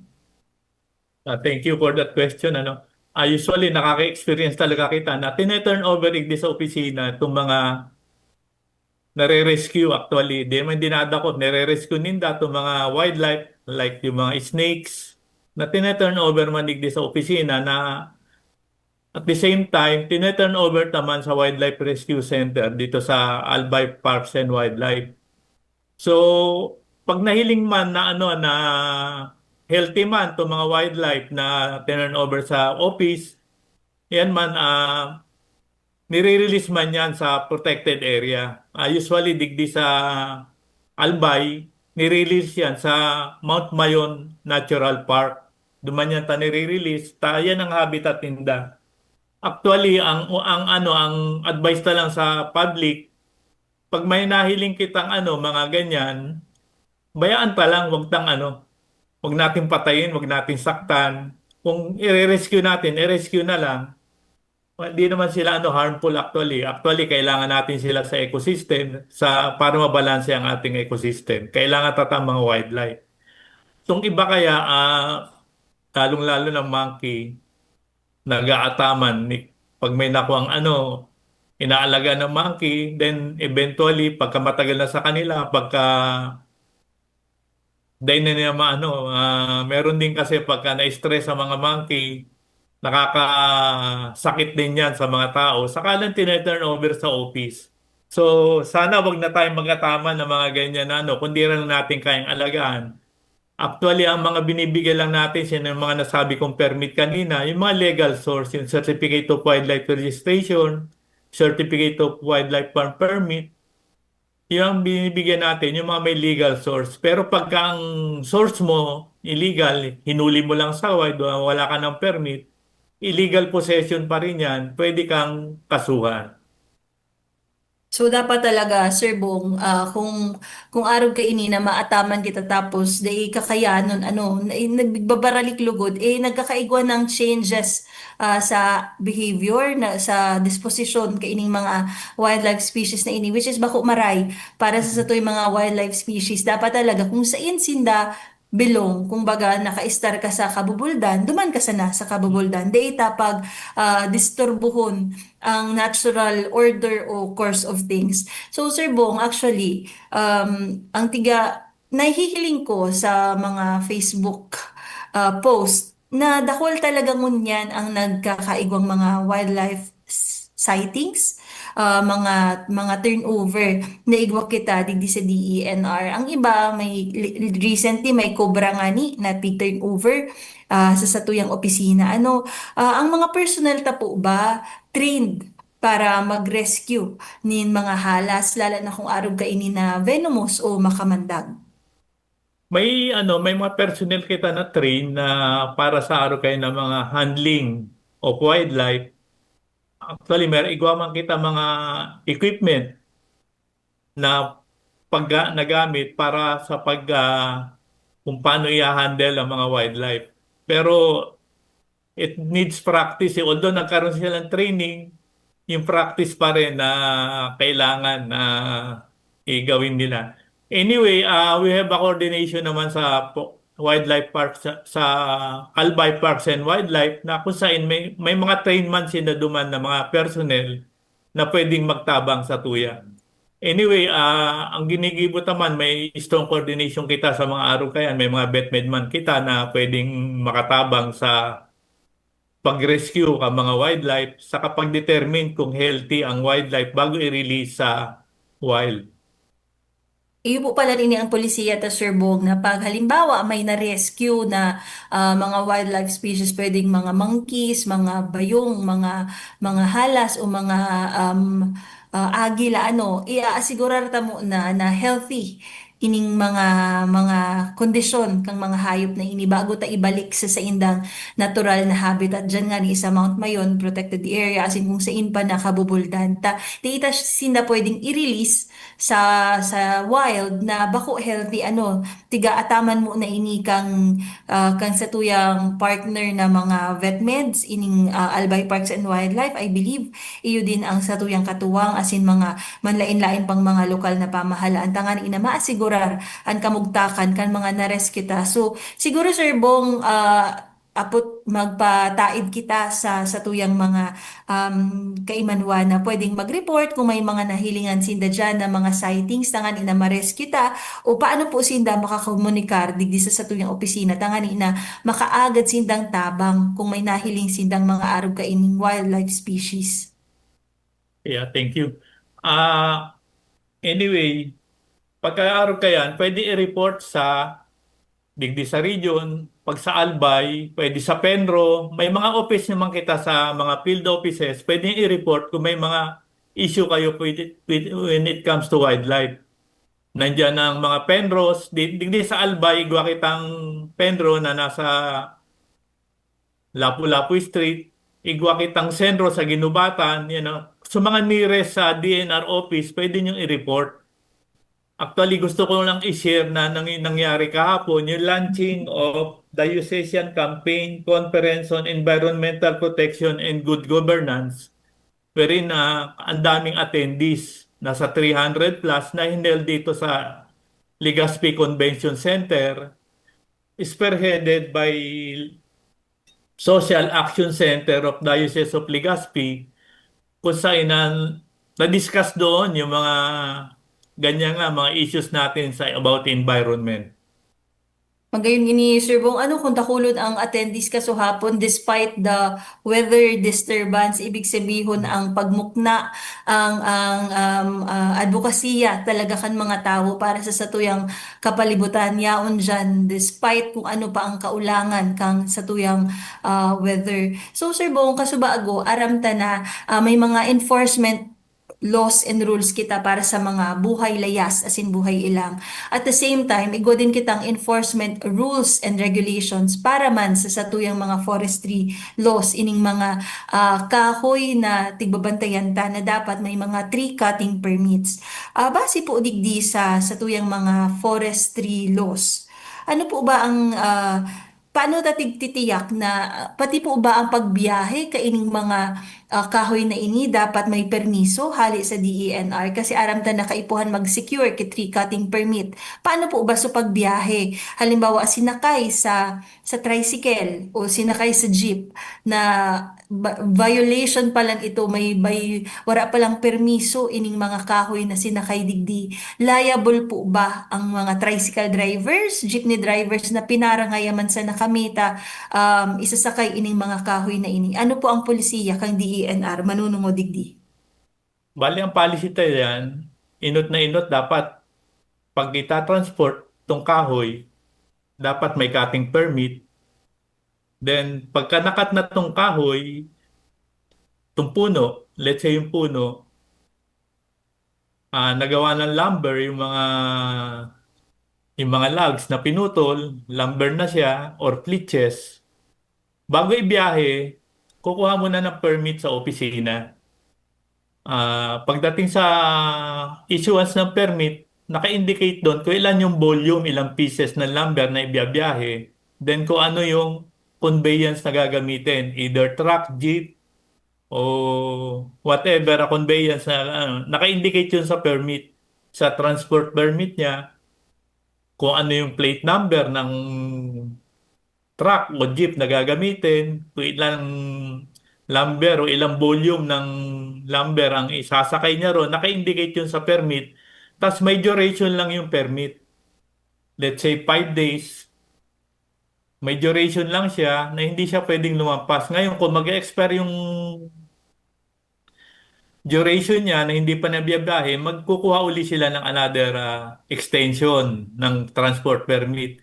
Ah, thank you for that question. Ano, ah, usually, nakaka-experience talaga kita na tine-turn over digdi sa opisina itong mga nare-rescue. Actually, di man dinadakop, nire-rescue ninda itong mga wildlife, like yung mga snakes, na tine-turn over man digdi sa opisina na at the same time, tine-turn over ta man sa Wildlife Rescue Center dito sa Albay Parks and Wildlife. So, pag nahiling man na ano, na healthy man itong mga wildlife na tinurn over sa office, yan man, ah, nire-release man yan sa protected area. Ah, usually, digdi sa Albay, nire-release yan sa Mount Mayon Natural Park. Duman yan ta nire-release, ta yan ang habitat ninda. Actually, ang, ang ano, ang advice ta lang sa public, pag may nahiling kitang ano, mga ganyan, bayaan ta lang, wag tang ano, wag natin patayin, wag natin saktan. Kung i-rescue natin, i-rescue na lang. Hindi naman sila ano, harmful actually. Actually, kailangan natin sila sa ecosystem sa, para mabalanse ang ating ecosystem. Kailangan ta tang mga wildlife. Itong iba kaya, ah, lalong-lalo na monkey, nag-aataman. Ni-, pag may nakuang ano, inaalagaan ng monkey, then eventually, pagka matagal na sa kanila, pagka dahil na niya maano, ah, meron din kasi pagka na-stress sa mga monkey, nakakasakit din yan sa mga tao. Saka lang tine-turn over sa office. So, sana wag na tayong mag-ataman ng mga ganyan na ano, kundi lang natin kayang alagaan. Actually, ang mga binibigay lang natin, sino yung mga nasabi kong permit kanina, yung mga legal source, yung Certificate of Wildlife Registration, Certificate of Wildlife Farm Permit, yung binibigyan natin, yung mga may legal source. Pero pagka ang source mo, illegal, hinuli mo lang sa wild, wala ka ng permit, illegal possession pa rin yan, pwede kang kasuhan. So, dapat talaga, Sir Bong, ah, kung, kung arog kaini na maataman kita tapos dai kakayanon, ano, na, nagbabaralig lugod, eh, nagkakaigwa ng changes, ah, sa behavior, na, sa disposition kaining mga wildlife species na ini, which is bako maray para sa satoy mga wildlife species. Dapat talaga, kung sain sinda belong, kumbaga, naka-estar ka sa kabubuldan, duman ka sana sa kabubuldan. Dai ta pag, ah, disturbuhon ang natural order o course of things. So, Sir Bong, actually, um, ang tiga, nahihiling ko sa mga Facebook, ah, post na dakul talaga ngunyan ang nagkakaigwang mga wildlife s-, sightings, ah, mga, mga turnover na igwa kita digdi sa D E N R. Ang iba, may li-, recently, may cobra ngani na pig-turnover, ah, sa satuyang opisina. Ano, ah, ang mga personnel ta po ba trained para mag-rescue nin mga halas, lalo na kung arog kaini na venomous o makamandag? May ano, may mga personnel kita na train na para sa arog kayan na mga handling of wildlife. Actually, may igwa man kita mga equipment na pagga-, nagamit para sa pag, ah, kung paano i-handle ang mga wildlife. Pero it needs practice, eh. Although nagkaroon sila ng training, yung practice pa rin na kailangan na igawin nila. Anyway, ah, we have a coordination naman sa po-, wildlife park sa, sa Albay Parks and Wildlife na kung saan may, may mga trained man sila duman na mga personnel na pwedeng magtabang sa tuya. Anyway, ah, ang ginigibo ta man, may strong coordination kita sa mga arog kayan. May mga vetmed man kita na pwedeng makatabang sa pag-rescue ka mga wildlife, sa kapag-determine kung healthy ang wildlife bago i-release sa wild. Iyo po pala ini ang polisiya ta, Sir Bong, na pag halimbawa may na-rescue na, ah, mga wildlife species, pwedeng mga monkeys, mga bayong, mga, mga halas o mga, um, ah, agila, ano, i-aasigurar ta muna na healthy ining mga, mga kondisyon kang mga hayop na ini bago ta ibalik sa saindang natural na habitat. Diyan nga ni sa Mount Mayon, protected area, asin kung sain pa nakabubuldan ta. Di ita sinda pwedeng i-release sa, sa wild na bako healthy, ano, tiga ataman mo na ini kang, ah, kang satuyang partner na mga vet meds, ining, ah, Albay Parks and Wildlife, I believe, iyo din ang satuyang katuwang, asin mga manlain-lain pang mga lokal na pamahalaan, tanganing na maasigurar an kamugtakan kan mga na-rescue ta. So, siguro, Sir Bong, ah, apot magpataid kita sa, sa tuyang mga, um, kaimanuan na pwedeng mag-report kung may mga nahilingan sinda diyan na mga sightings, tanganing na ma-rescue ta, o paano po sinda makakomunikar digdi sa satuyang opisina, tanganing na makaagad sindang tabang kung may nahiling sindang mga arog kaining wildlife species? Yeah, thank you. Ah, anyway, pagka arog kayan, pwede i-report sa digdi sa region, pag sa Albay, pwede sa PENRO. May mga office naman kita sa mga field offices, pwede i-report kung may mga issue kayo pwede, with, when it comes to wildlife. Nandiyan ang mga PENROs, di-, digdi sa Albay, igwa kitang PENRO na nasa Lapu-Lapu Street, igwa kitang CENRO sa Guinobatan, you know. So, mga nearest sa D N R office, pwede niyong i-report. Actually, gusto ko lang i-share na nang-, nangyari kahapon, yung launching of Diocesan Campaign Conference on Environmental Protection and Good Governance, wherein, ah, ang daming attendees, nasa three hundred plus na hineld dito sa Legazpi Convention Center, spearheaded by Social Action Center of Diocese of Legazpi, kung saan na, na-discuss doon yung mga ganyan nga, mga issues natin sa, about environment. Magayon ini, Sir Bong, ano kung dakulon ang attendees kasuhapon despite the weather disturbance, ibig sabihon ang pagmukna, ang, ang, um, ah, adbokasiya talaga kan mga tawo para sa satuyang kapalibutan, yaon diyan, despite kung ano pa ang kaulangan kang satuyang, ah, weather. So, Sir Bong, kasubago, aram ta na, ah, may mga enforcement laws and rules kita para sa mga buhay layas asin buhay ilang. At the same time, igwa din kitang enforcement rules and regulations para man sa satuyang mga forestry laws, ining mga, ah, kahoy na tigbabantayan ta na dapat may mga tree cutting permits. Ah, base po digdi sa satuyang mga forestry laws, ano po ba ang, ah, paano ta tigtitiyak na, ah, pati po ba ang pagbiyahe kaining mga, ah, kahoy na ini dapat may permiso hale sa D E N R? Kasi aram ta na kaipuhan mag-secure ki tree cutting permit. Paano po ba sa pagbiyahe? Halimbawa, sinakay sa, sa tricycle o sinakay sa jeep na ba-, violation pa lang ito, may, may, wala pa lang permiso ining mga kahoy na sinakay digdi. Liable po ba ang mga tricycle drivers, jeepney drivers na pinarangay man sana kami ta, um, isasakay ining mga kahoy na ini? Ano po ang polisiya kang D E N R manunungod digdi? Bali, ang policy ta yan, inot na inot, dapat pag ita-transport tong kahoy, dapat may cutting permit. Then, pagka nakat na tong kahoy, itong puno, let's say yung puno, ah, nagawa ng lumber, yung mga, yung mga logs na pinutol, lumber na siya, or flitches, bago ibiyahe, kukuha muna ng permit sa opisina. Ah, pagdating sa issuance ng permit, naka-indicate doon kung ilan yung volume, ilang pieces ng lumber na ibiyabiyahe, then kung ano yung conveyance na gagamitin, either truck, jeep, o whatever a conveyance na, ano, naka-indicate yun sa permit, sa transport permit niya, kung ano yung plate number ng truck o jeep na gagamitin, kung ilang lumber o ilang volume ng lumber ang isasakay niya ron, naka-indicate yun sa permit. Tas may duration lang yung permit. Let's say, five days. May duration lang siya na hindi siya pwedeng lumampas. Ngayon, kung mag-expire yung duration niya na hindi pa nabiyabiyahe, magkukuha uli sila ng another, ah, extension ng transport permit.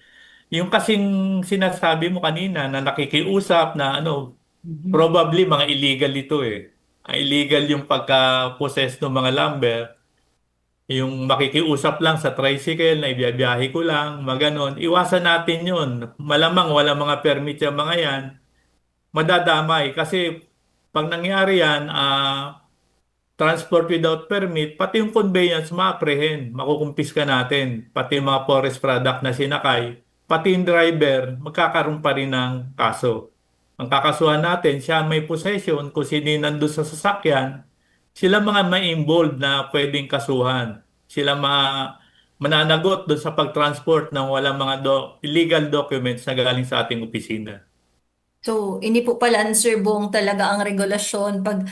Yung kasing sinasabi mo kanina na nakikiusap na ano, Mhm. probably mga illegal ito eh. Ah, illegal yung pagka-possess ng mga lumber. Yung makikiusap lang sa tricycle na ibiyabiyahe ko lang, maganon. Iwasan natin yun. Malamang wala mga permit yung mga yan. Madadamay. Kasi pag nangyari yan, ah, transport without permit, pati yung conveyance ma-apprehend, makukumpiska natin. Pati yung mga forest product na sinakay, pati yung driver, magkakaroon pa rin ng kaso. Ang kakasuhan natin, siya ang may possession, kung sino yung nandun sa sasakyan, sila mga may involved na pwedeng kasuhan. Sila ma-, mananagot doon sa pag-transport ng walang mga do-, illegal documents na galing sa ating opisina. So, ini po pala, Sir Bong, talaga ang regulasyon pag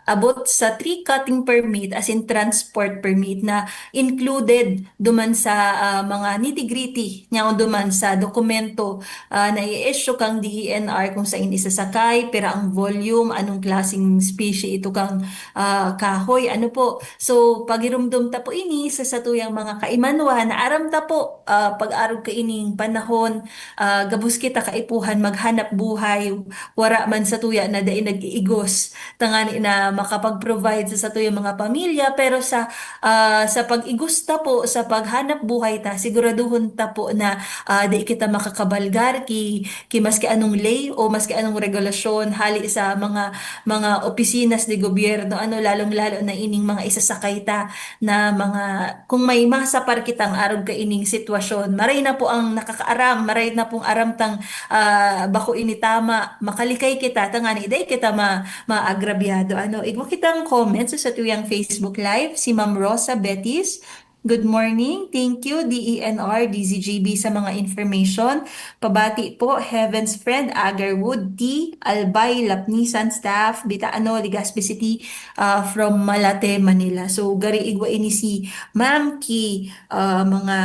abot sa tree cutting permit, as in transport permit, na included duman sa, ah, mga nitty-gritty niya o duman sa dokumento, ah, na i-issue kang D E N R, kung sain isasakay, pira ang volume, anong klaseng species ito kang, ah, kahoy, ano po. So, pagirumdom ta po ini sa satuyang mga kaimanuan, na aram ta po, ah, pag-arog kaining panahon, ah, gabos kita kaipuhan maghanap buhay, wara man satuya na dai nag-iigos, tangani na makapag-provide sa satuyang mga pamilya, pero sa, ah, sa pag-igos ta po, sa paghanap buhay ta, siguraduhon ta po na, ah, di kita makakabalgar ki, ki maski anong ley o maski anong regulasyon hali sa mga, mga opisina de gobyerno, ano, lalong-lalo na ining mga isasakay ta na mga, kung may masapar kitang arog kaining sitwasyon, maray na po ang nakakaaram, maray na pong aram tang, ah, bako ini tama, makalikay kita, tangani dai kita ma-, maagrabyado. Ano, igwa kitang comments sa satuyang Facebook Live, si Ma'am Rosa Betis. Good morning. Thank you, D E N R, D Z G B, sa mga information. Pabati po, Heaven's Friend, Agarwood, T, Albay, Lapnisan staff, Bitaano, Legazpi City, ah, from Malate, Manila. So, gari igwa ini si Ma'am ki, ah, mga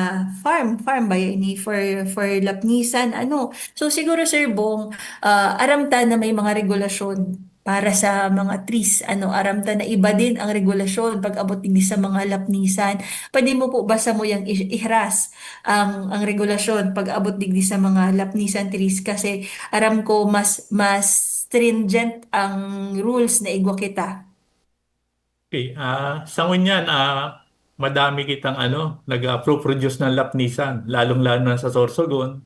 farm, farm ba yan ini for, for Lapnisan, ano? So, siguro, Sir Bong, ah, aram ta na may mga regulasyon para sa mga trees, ano, aram ta na iba din ang regulasyon pag abot digdi sa mga lapnisan. Pwede mo po ba samuyang i-, ihras ang, ang regulasyon pag abot digdi sa mga lapnisan trees? Kasi aram ko mas, mas stringent ang rules na igwa kita. Okay, ah, sa ngunyan, ah, madami kitang ano, nag-pro-produce ng lapnisan, lalong-lalo na sa Sorsogon.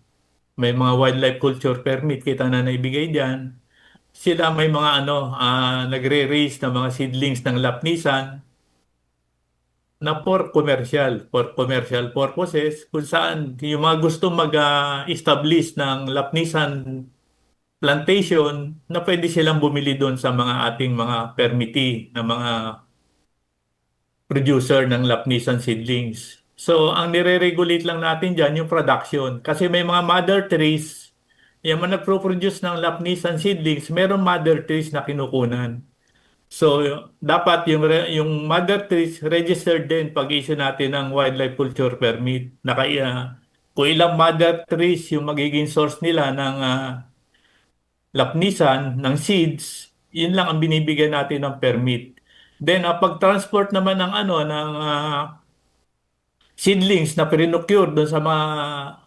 May mga wildlife culture permit kita na naibigay diyan. Sila may mga ano, ah, nagre-raise ng mga seedlings ng lapnisan na for commercial, for commercial purposes, kung saan yung mga gusto mag, ah, establish ng lapnisan plantation na pwede silang bumili doon sa mga ating mga permittee na mga producer ng lapnisan seedlings. So, ang nire-regulate lang natin diyan yung production. Kasi may mga mother trees, yung mga nagpo-produce ng lapnisan seedlings, merong mother trees na kinukunan. So, dapat yung re-, yung mother trees registered din pag-issue natin ng wildlife culture permit. Naka, ah, kung ilang mother trees yung magiging source nila ng, ah, lapnisan, ng seeds, yun lang ang binibigyan natin ng permit. Then, ang pag-transport naman ng ano, ng, ah, seedlings na pinrocure doon sa mga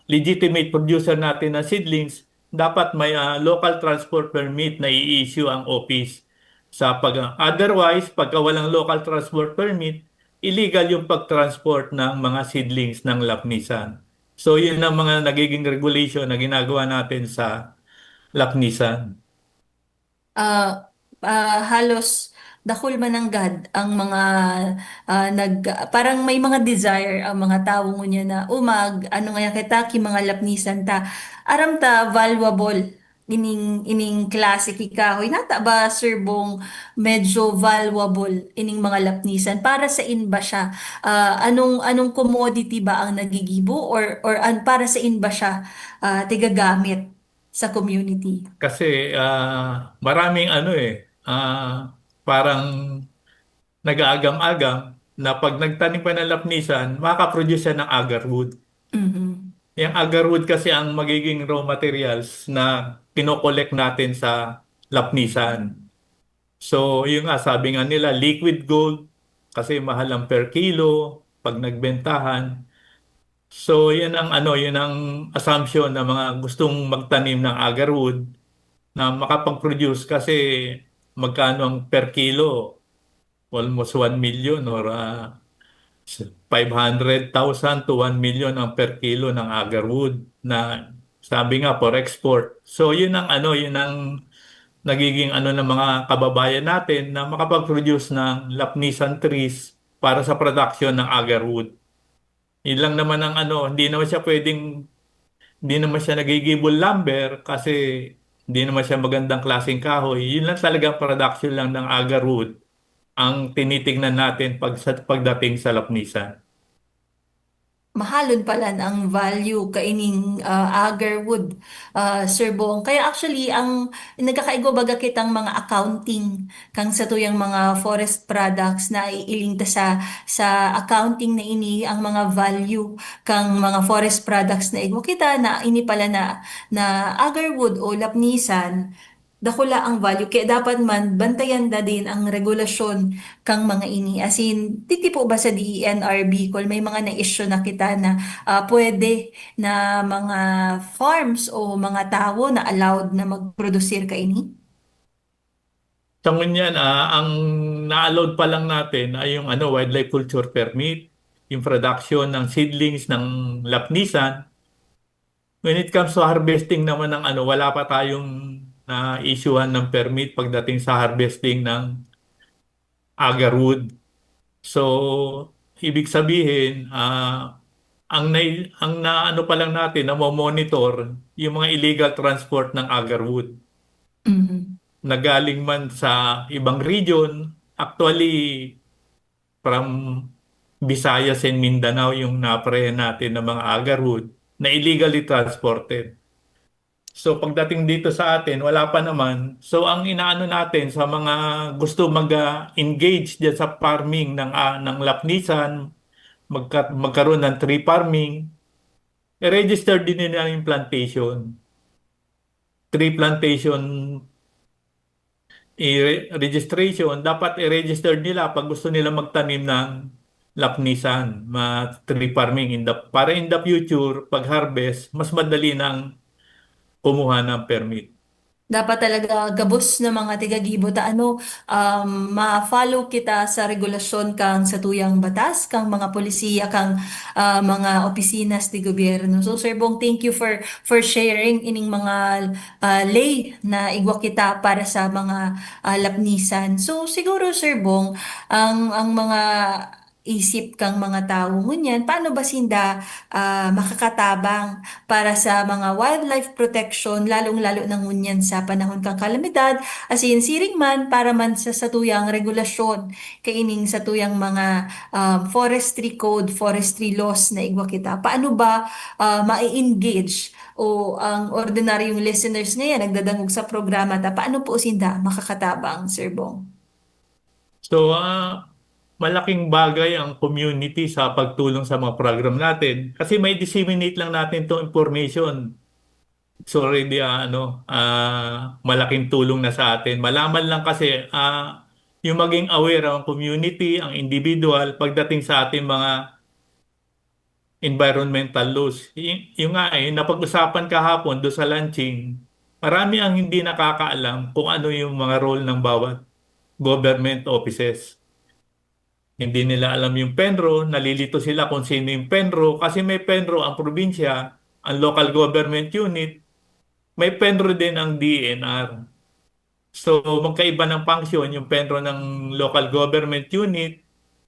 legitimate producer natin ng seedlings, dapat may, ah, local transport permit na i-issue ang office. Sa pag, otherwise, pagka walang local transport permit, illegal yung pag-transport ng mga seedlings ng lapnisan. So, yun ang mga nagiging regulation na ginagawa natin sa lapnisan. Ah, ah, halos dakul man nanggad ang mga, ah, nag-, parang may mga desire ang mga tawo ngunyan na, "O, mag-ano ngaya kita ki mga lapnisan ta." Aram ta, valuable ining, ining klase ki kahoy. Nata ba, Sir Bong, medyo valuable ining mga lapnisan? Para sain ba siya? Ah, anong, anong commodity ba ang nagigibo, or, or an-, para sain ba siya, ah, tigagamit sa community? Kasi, ah, maraming ano eh, ah, parang nag-aagam-agam na pag nagtanim ka ng lapnisan, makaka-produce siya ng agarwood. Mhm. Yung agarwood kasi ang magiging raw materials na kinokollect natin sa lapnisan. So, yun nga, sabi nga nila, liquid gold, kasi mahal ang per kilo pag nagbentahan. So, yun ang ano, yun ang assumption ng mga gustong magtanim ng agarwood na makapag-produce kasi magkano ang per kilo? Almost one million or, ah, five hundred thousand to one million ang per kilo ng agarwood na sabi nga for export. So, yun ang ano, yun ang nagiging ano ng mga kababayan natin na makapag-produce ng lapnisan trees para sa production ng agarwood. Yun lang naman ang ano, hindi naman siya pwedeng, hindi naman siya nagigibol lumber kasi hindi naman siya magandang klaseng kahoy. Yun lang talaga ang production lang ng agarwood ang tinitingnan natin pag sa, pagdating sa lapnisan. Mahalon palan ang value kaining, ah, agarwood, ah, Sir Bong. Kaya actually, ang nagkakaigwa baga kitang mga accounting kan satuyang mga forest products na iiling ta sa, sa accounting na ini ang mga value kang mga forest products na igwa kita na ini pala na, na agarwood o lapnisan, dakula ang value. Kaya dapat man bantayan da din ang regulasyon kang mga ini. As in, titipo ba sa D E N R Bicol, may mga na-issue na kita na, ah, pwede na mga farms o mga tawo na allowed na magprodusir kaini? Sa ngunyan, ah, ang na-allowed pa lang natin ay yung ano, wildlife culture permit, yung production ng seedlings ng lapnisan. When it comes to harvesting naman ng ano, wala pa tayong na-issuehan ng permit pagdating sa harvesting ng agarwood. So, ibig sabihin, ah, ang nai-, ang naano pa lang natin, namo-monitor yung mga illegal transport ng agarwood. Mhm. Na galing man sa ibang region, actually, from Visayas and Mindanao yung naprehan natin ng mga agarwood na illegally transported. So, pagdating dito sa atin, wala pa naman. So, ang inaano natin sa mga gusto mag, ah, engage diyan sa farming ng, ah, ng lapnisan, magka-, magkaroon ng tree farming, i-register din nila yung plantation. Tree plantation, i-re-, registration, dapat i-register nila pag gusto nila magtanim ng lapnisan, ma-, tree farming in the, para in the future, pag harvest, mas madali nang kumuha ng permit. Dapat talaga gabos na mga tigagibo ta, ano, um, ma-follow kita sa regulasyon kang satuyang batas, kang mga polisiya, kang, ah, mga opisina sa gobyerno. So, Sir Bong, thank you for, for sharing ining mga, ah, ley na igwa kita para sa mga, ah, lapnisan. So, siguro, Sir Bong, ang, ang mga isip kang mga tawo ngunyan, paano ba sinda, ah, makakatabang para sa mga wildlife protection, lalong-lalo na ngunyan sa panahon kang kalamidad, as in, siring man para man sa satuyang regulasyon, kaining satuyang mga, um, forestry code, forestry laws na igwa kita? Paano ba, ah, ma-engage o ang ordinaryong listeners ngayon nagdadangog sa programa ta, paano po sinda makakatabang, Sir Bong? So, ah, malaking bagay ang community sa pagtulong sa mga program natin kasi may disseminate lang natin 'tong information. It's already, ah, ano, ah, malaking tulong na sa atin. Malaman lang kasi, ah, yung maging aware ang community, ang individual pagdating sa ating mga environmental laws. Y-, yung nga eh, napag-usapan kahapon do sa launching, marami ang hindi nakakaalam kung ano yung mga role ng bawat government offices. Hindi nila alam yung PENRO, nalilito sila kung sino yung PENRO kasi may PENRO ang probinsya, ang local government unit, may PENRO din ang D E N R. So, magkaiba ng function yung PENRO ng local government unit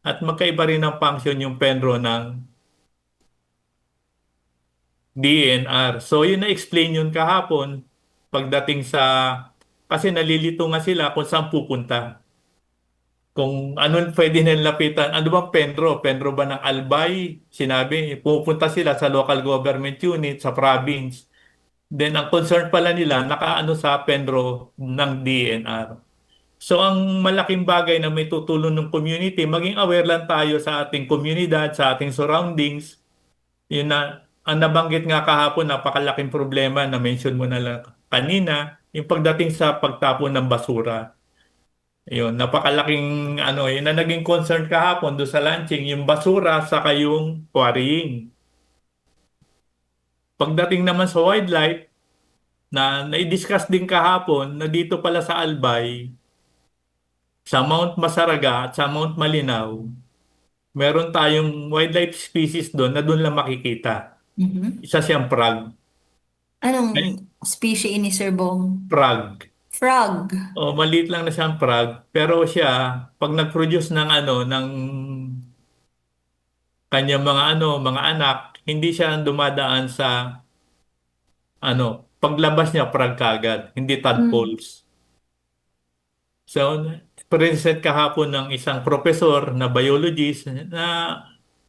at magkaiba rin ng function yung PENRO ng D E N R. So, yun na-explain yun kahapon pagdating sa, kasi nalilito nga sila kung saan pupunta. Kung anong pwede nilang lapitan. Ano bang PENRO? PENRO ba ng Albay? Sinabi, pupunta sila sa local government unit, sa province. Then, ang concern pala nila, nakaano sa PENRO ng D E N R. So, ang malaking bagay na may tutulong ng community, maging aware lang tayo sa ating komunidad, sa ating surroundings. Yun na, ang nabanggit nga kahapon, napakalaking problema, na-mention mo na lang kanina, yung pagdating sa pagtapon ng basura. Yun, napakalaking, ano, yun na naging concern kahapon do sa launching, yung basura sa kayong quarrying. Pagdating naman sa wildlife, na nai-discuss din kahapon na dito pala sa Albay, sa Mount Masaraga at sa Mount Malinao, meron tayong wildlife species doon na doon lang makikita. Mhm. Isa siyang frog. Anong Ay. Species ini, Sir Bong? Frog. Frog. O, maliit lang na siyang frog. Pero siya, pag nag-produce ng ano, ng kanyang mga ano, mga anak, hindi siya dumadaan sa ano, paglabas niya, frog kaagad, hindi tadpoles. So, present kahapon ng isang professor na biologist na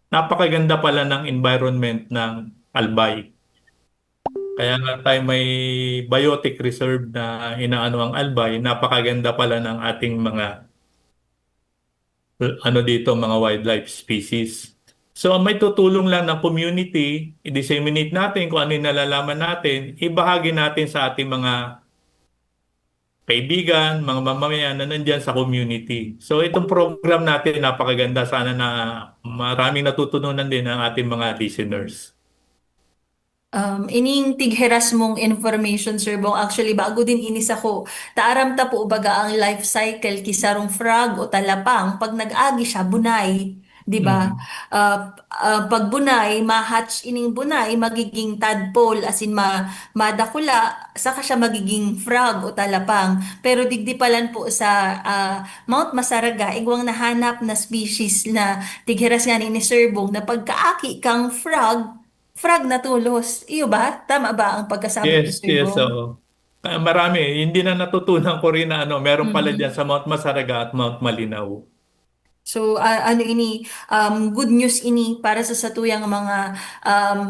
napakaganda pala ng environment ng Albay. Kaya nga tayo may biotic reserve na inaano ang Albay, napakaganda pala ng ating mga ano dito, mga wildlife species. So, ang may tutulong lang ng community, i-disseminate natin kung ano yung nalalaman natin, ibahagi natin sa ating mga kaibigan, mga mamamayan na nandyan sa community. So, itong program natin, napakaganda. Sana na maraming natutunan din ang ating mga listeners. Um, ining tigheras mong information, Sir Bong, actually, bago din ini sako. Taaram ta po, baga, ang life cycle ki sarong frog o talapang, pag nag-agi siya, bunay, di ba? Mm. Ah, ah, pag bunay, ma-hatch ining bunay, magiging tadpole, as in, ma madakula, saka siya magiging frog o talapang. Pero digdi palan po sa, ah, Mount Masaraga, igwang nahanap na species na tigheras nga ni Sir Bong na pagkaaki kang frog, frog na tolos. Iyo ba? Tama ba ang pagkasabi ko, Yes, Sir yes, Bong? Oo. Ah, marami. Hindi na natutunan ko rin na ano, meron pala Mhm. dyan sa Mount Masaraga at Mount Malinao. So, ah, ano ini, um, good news ini para sa satuyang mga, um,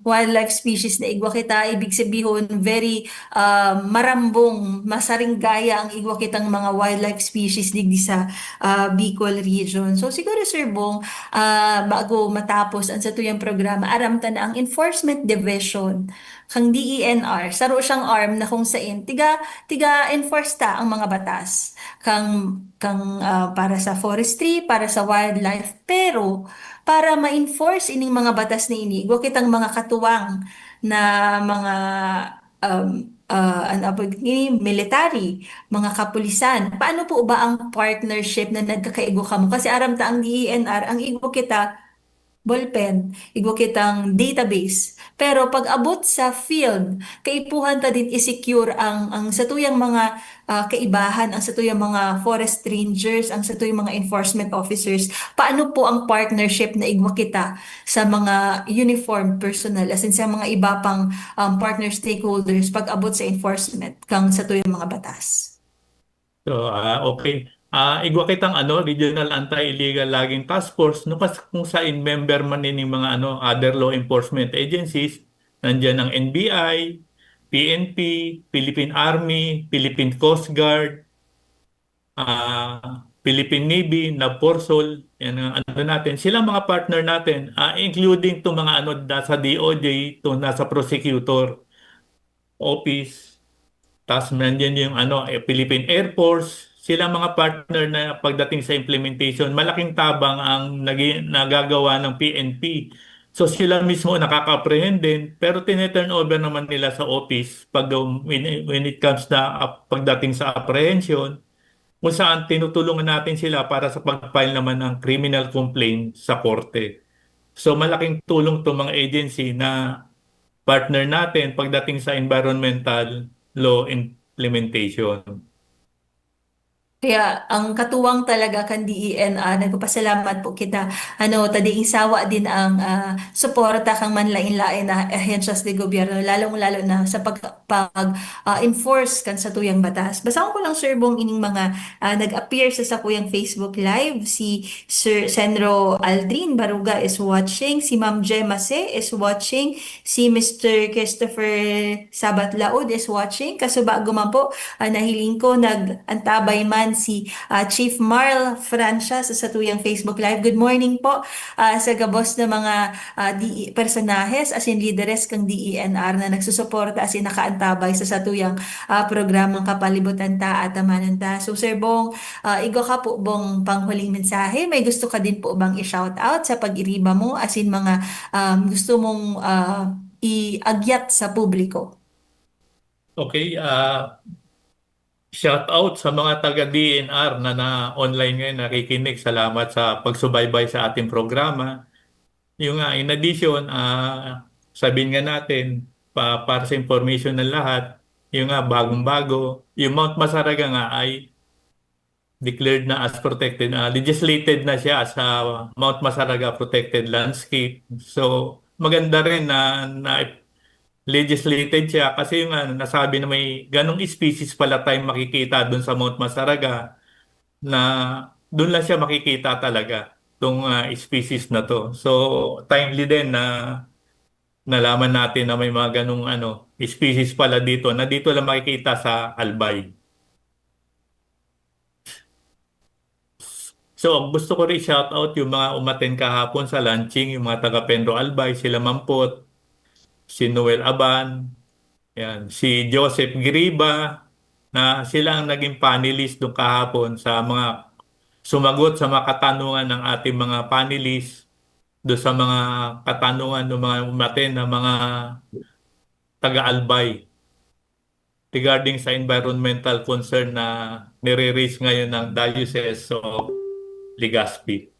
wildlife species na igwa kita. Ibig sabihon, very, um, marambong, masaringgaya ang igwa kitang mga wildlife species digdi sa, ah, Bicol region. So, siguro, Sir Bong, ah, bago matapos ang satuyang programa, aram ta na ang Enforcement Division kang D E N R, saro siyang arm na kung sain tiga, tiga-enforce ta ang mga batas. Kang, kang, ah, para sa forestry, para sa wildlife, pero para ma-enforce ining mga batas na ini, igwa kitang mga katuwang na mga, um, ah, ano, apa ini, military, mga kapulisan. Paano po ba ang partnership na nagkakaigwa kamo? Kasi aram ta ang D E N R, ang igwa kita, ballpen, igwa kitang database. Pero pag abot sa field, kaipuhan ta din i-secure ang, ang satuyang mga, ah, kaibahan, ang satuyang mga forest rangers, ang satuyang mga enforcement officers. Paano po ang partnership na igwa kita sa mga uniformed personnel, as in sa mga iba pang, um, partner stakeholders pag abot sa enforcement kang satuyang mga batas? So, ah, okay. Ah, igwa kitang ano, Regional Anti-Illegal Logging Task Force, no, kas-, kung sain member man nining mga ano, other law enforcement agencies, nandiyan ang N B I, P N P, Philippine Army, Philippine Coast Guard, ah, Philippine Navy, NAVFORSOL, yan ang ano natin. Sila mga partner natin, ah, including to mga ano, nasa D O J, to nasa prosecutor office. Tas nandiyan yung ano, eh, Philippine Air Force. Sila mga partner na pagdating sa implementation, malaking tabang ang nagi-, nagagawa ng P N P. So sila mismo nakaka-apprehend din, pero tine-turn over naman nila sa office pag, um, when, when it comes na ap-, pagdating sa apprehension. kung saan tinutulungan natin sila para sa pag-file naman ng criminal complaint sa korte. So, malaking tulong 'tong mga agency na partner natin pagdating sa environmental law implementation. Kaya ang katuwang talaga kan D E N R, nagpapasalamat po kita, ano, ta diing sawa din ang, ah, suporta kan manlain-lain na ahensyas de gobyerno, lalong-lalo na sa pag-, pag, ah, enforce kan satuyang batas. Basahon ko lang, Sir Bong, ining mga, ah, nag-appear sa sakuyang Facebook Live. Si Sir Senro Aldrin Baruga is watching, si Ma'am Gemma Se is watching, si Mister Christopher Sabat Laod is watching. Kasubago man po, ah, nahiling ko, nag-antabay man si, ah, Chief Marl Francia sa satuyang Facebook Live. Good morning po, ah, sa gabos na mga, ah, D E, personahes, asin lideres kan D E N R na nagsusuporta asin nakaantabay sa satuyang, ah, programang Kapalibutan Ta, Atamanan Ta. So, Sir Bong, ah, igwa ka po bong panghuling mensahe? May gusto ka din po bang i-shout out sa pag-iriba mo asin mga, um, gusto mong, ah, iagyat sa publiko? Okay, ah, shout out sa mga taga D E N R na, na online ngayon nakikinig. Salamat sa pagsubaybay sa ating programa. Yung nga, in addition, ah, sabihin nga natin, pa, para sa information ng lahat, yung nga, bagong-bago, yung Mount Masaraga nga ay declared na as protected, ah, legislated na siya as a Mount Masaraga protected landscape. So, maganda rin na, na legislated siya kasi yung ano, nasabi na may ganong species pala tayong makikita doon sa Mount Masaraga na doon lang siya makikita talaga, 'tong, ah, species na 'to. So, timely din na nalaman natin na may mga ganong ano, species pala dito na dito lang makikita sa Albay. So, gusto ko rin shout out yung mga umattend kahapon sa launching, yung mga taga Penro Albay, sila Mampot, si Noel Aban, yan, si Joseph Griba, na sila ang naging panelist doon kahapon sa mga sumagot sa mga katanungan ng ating mga panelist, doon sa mga katanungan ng mga umattend na mga taga Albay regarding sa environmental concern na nire-raise ngayon ng Diocese of Legazpi.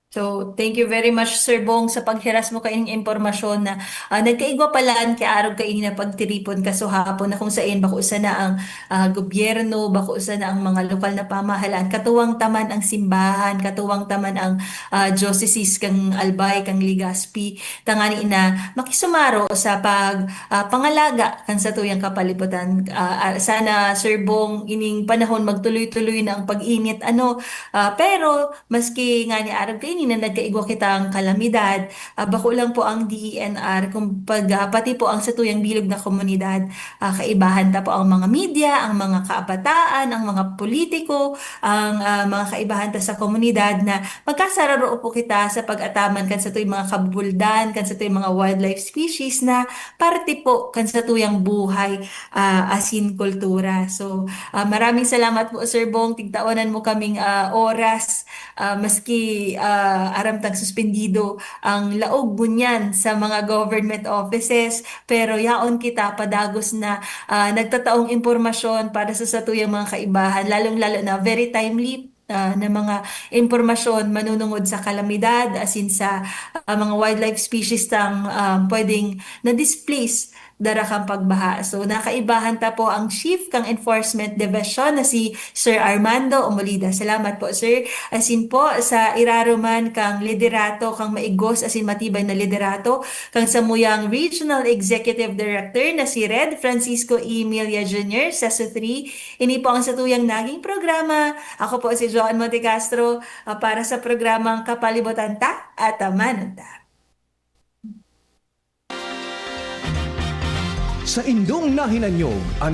So, thank you very much, Sir Bong, sa paghiras mo kaining impormasyon na, ah, nagkaigwa pala an kiarog kaini na pagtiripon kasuhapon, na kung saen bako sana ang, ah, gobyerno, bako sana ang mga lokal na pamahalaan, katuwang ta man ang simbahan, katuwang ta man ang, ah, diocese kan Albay, kan Legazpi, tangani na makisumaro sa pag, ah, pangalaga kan satuyang kapalibutan. Ah, ah, sana, Sir Bong, ining panahon magtuloy-tuloy na ang pag-init, ano, ah, pero maski ngani arog kaini na nagkaigwa kitang kalamidad, ah, bako lang po ang D E N R, kung pag, ah, pati po ang satuyang bilog na komunidad, ah, kaibahan ta po ang mga media, ang mga kabataan, ang mga politiko, ang, ah, mga kaibahan ta sa komunidad na magkasararo po kita sa pag-ataman kan satuyang mga kabubuldan, kan satuyang mga wildlife species na parte po kan satuyang buhay, ah, asin kultura. So, ah, maraming salamat po, Sir Bong. Tigtaonan mo kaming, ah, oras, ah, maski, ah, aram tang suspendido ang laog ngunyan sa mga government offices, pero yaon kita padagos na, ah, nagtataong impormasyon para sa satuyang mga kaibahan, lalong-lalo na very timely, ah, na mga impormasyon manunungod sa kalamidad, asin sa, ah, mga wildlife species tang, ah, pwedeng na-displace dara kan pagbaha. So, nakaibahan ta po ang Chief kan Enforcement Division na si Sir Armando Omolida. Salamat po, sir. Asin po, sa irarom man kan liderato, kan maigos asin matibay na liderato kan samuyang Regional Executive Director na si Red Francisco Emilia Junior, Seso three. Ini po ang satuyang naging programa. Ako po si Joan Montecastro, ah, para sa programang Kapalibutan Ta, Atamanan Ta. Saindong nahinanyog an